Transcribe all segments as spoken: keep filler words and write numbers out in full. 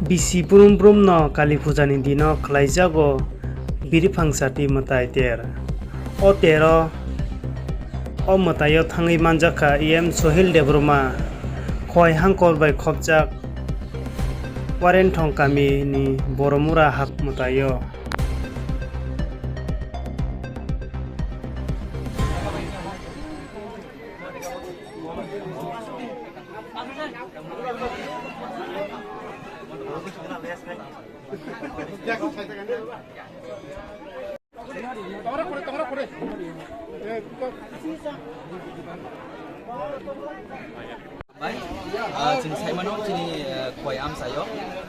Bisi brum brum no Kali Puja ni dino khlaijago biriphang sati mwtai ter. O tero o mwtaio thangwi manjakha E M Sohil Debbarma, Khowai Hangkor bai khopjak Warenthong kami ni Boromura hap mwtaio. Bai, ah, chini saimano chini, eh, Khowai amchaio,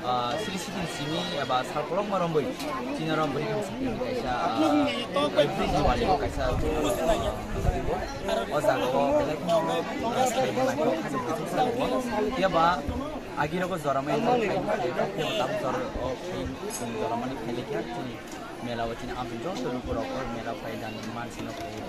ah, sri sri simi eba salkolokma romboi chini romboi kaisa, ah, every Diwali kaisa, o jaga o belai kheno, ah, saimano naithok, khajak bujuk sago. Phiya ba agi rogo joramani khai, khai, phiya ba tabuk jora o khai, joramani khai lekha chini mela o chini amchaini joto lukurok o mela phai dan mansino phai.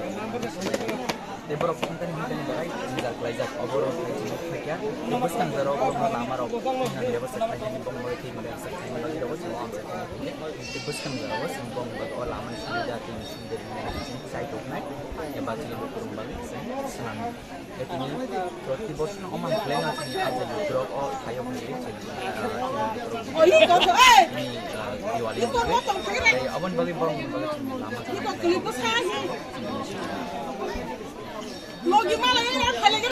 Tei borok phantani phantani belai jwngjal khlaijak, oborok phai chini phai kha. Tei bwskang jorao borokno lamarok nang bebasa khlainani bongni bagwi tei bebasa khlainani bagwi rogo chini amchaini phai. Tei bwskang jorao chini bongni bagwi o lamani sumida tei sumida chini chai toknai eba chini lukurokni bagwi chini swnamnai. Tini proti bochorno omo hai khlaino chini ajai lukurok o phaio hwnwi chini, ah, chini lukurok tini, ah, Diwali ni bagwi. Tei aboni bagwi borokni bagwi chini lama tangwi khlaio. Chini